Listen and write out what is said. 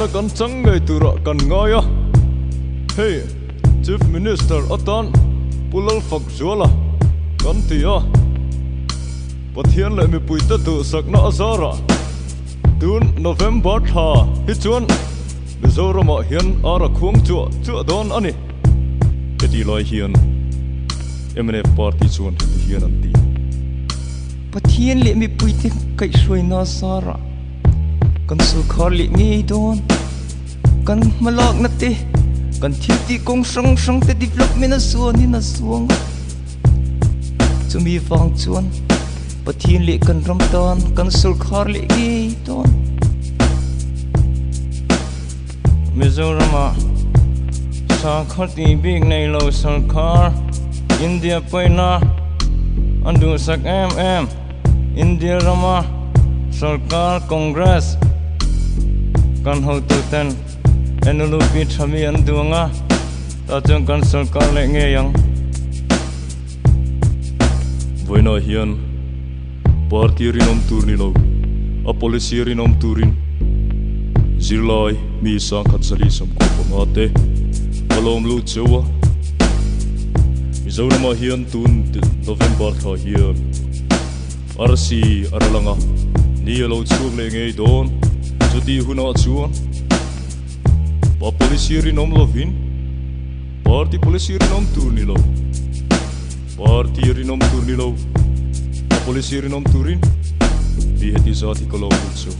Remna kan chang ngei turah kan ngai a, hei Chief Minister atan Pu Lalfakzuala kan ti a, Pathian leh mipuite duhsakna a zarah tun November thla hi chuan Mizoramah hian ar a khuang chuah chuah dawn a ni. Heti lai hian mnf party chuan heti hian an ti. Pathian leh mipuite kaihhruaina zarah kan sorkar leh ngei dawn. Kan hmalakna te, kan thil tih kawng hrang hrang te development a zuanin a zuang a. Chumi vang chuan Pathian leh kan ram tan kan sorkar leh ngei dawn. Mizorama sakhaw tih bik nei lo sorkar India pawina an duhsak em em. India rama sorkar Congress kan hotuten NLUP tha mi an duh ang a, tah chuan kan sorkar leh ngei ang. Vawiinah hian party rinawm tur ni lo, a policy rinawm turin zirlai mi sangkhat zali 95 te a lawm lut cheu a. Mizoramah hian tun November thla hian Arsi a ral ang a, ni a lo chhuak leh ngei dawn. Chutih hunah chuan pa policy rinawm lovin party policy rinawm tur ni lo, party rinawm tur ni lo, pa policy rinawm turin mi heti zat hi ka lo hmu chu.